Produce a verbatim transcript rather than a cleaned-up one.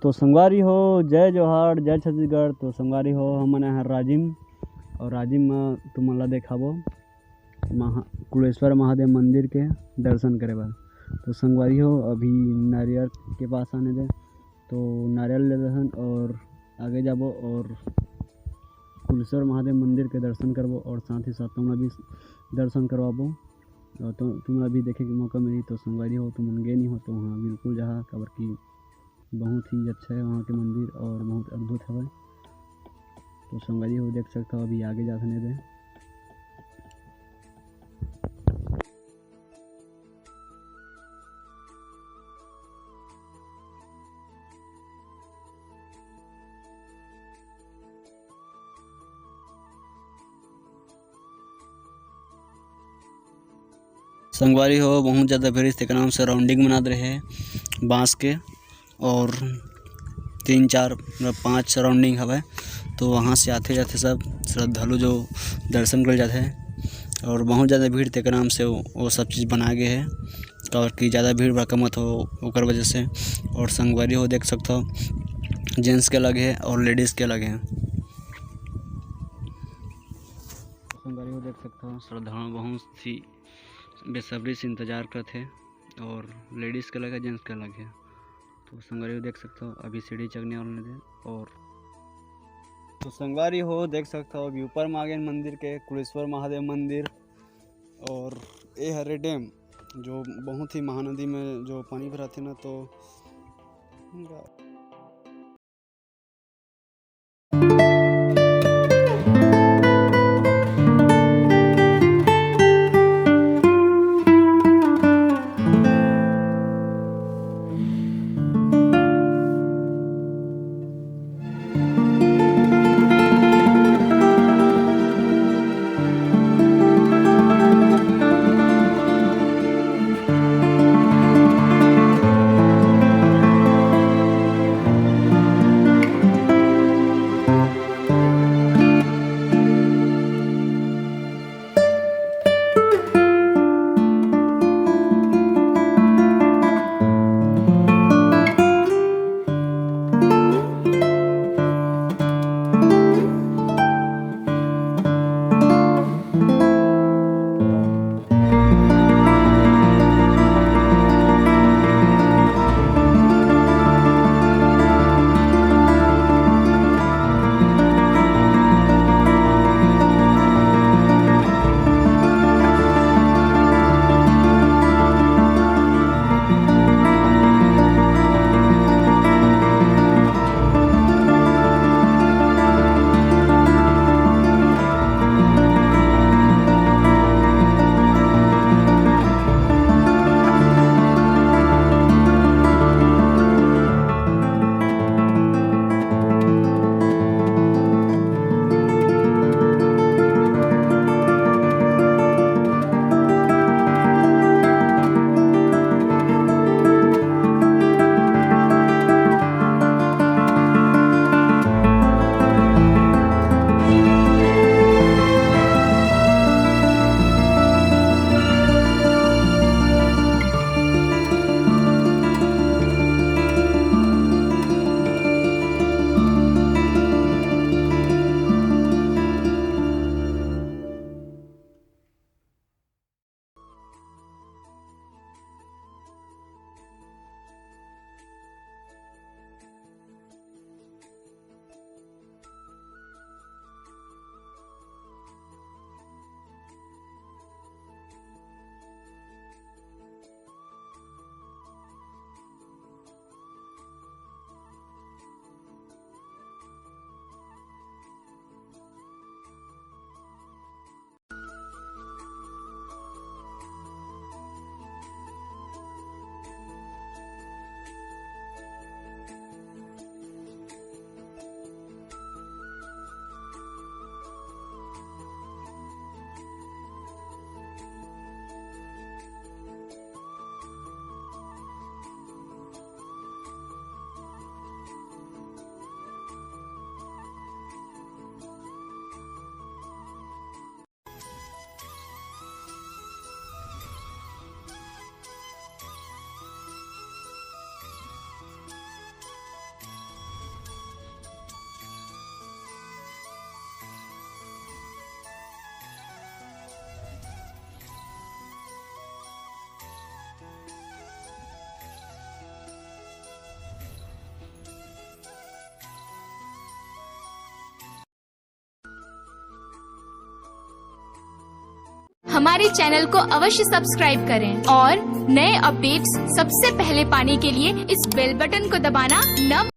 तो संगवारी हो, जय जोहार, जय छत्तीसगढ़। तो संगवारी हो, हमन आए हन राजिम, और राजिम म तुमन ला देखाबो महा-, कुलेश्वर महादेव मंदिर के दर्शन करे बर। तो संगवारी हो, अभी नारियल के पास आने दे, तो नारियल ले लेहन और आगे जाबो और कुलेश्वर महादेव मंदिर के दर्शन करबो और साथ ही साथ तुमन ला भी दर्शन करवाबो। और तो तुमन ला भी देखे के मौका मिली। तो संगवारी हो, तुमन गे नहीं हो तो हाँ, बिल्कुल जहा, काबर कि बहुत ही अच्छा है वहाँ के मंदिर और बहुत अद्भुत हवय। तो संगवारी हो, देख सकता हो, अभी आगे जात हन एदे। संगवारी हो, बहुत ज़्यादा भीड़, तेकर नाम से राउंडिंग बनात रहे बांस के, और तीन, चार, मतलब, पांच राउंडिंग हवय। तो वहाँ से आते जाते सब श्रद्धालु जो दर्शन कर जाते हैं, और बहुत ज़्यादा भीड़, तेकर नाम से वो, वो सब चीज़ बनाए गए हैं, काबर कि ज़्यादा भीड़ भड़का मत हो, ओकर वजह से। और संगवारी हो, देख सकता हो, जेंट्स के अलग है और लेडीज़ के अलग है। संगवारी हो, देख सकता हो, श्रद्धालु बहुत ही बेसब्री से इंतजार करत हे, और लेडीज़ के अलग है, जेंट्स के अलग है। तो संगवारी हो, देख सकता हो, अभी सीढ़ी चढ़ने वाले दे। और तो संगवारी हो, देख सकता हो, अभी ऊपर में आ गए मंदिर के, कुलेश्वर महादेव मंदिर। और ये हरे डैम, जो बहुत ही महानदी में जो पानी भराथे ना, तो हमारे चैनल को अवश्य सब्सक्राइब करें और नए अपडेट्स सबसे पहले पाने के लिए इस बेल बटन को दबाना न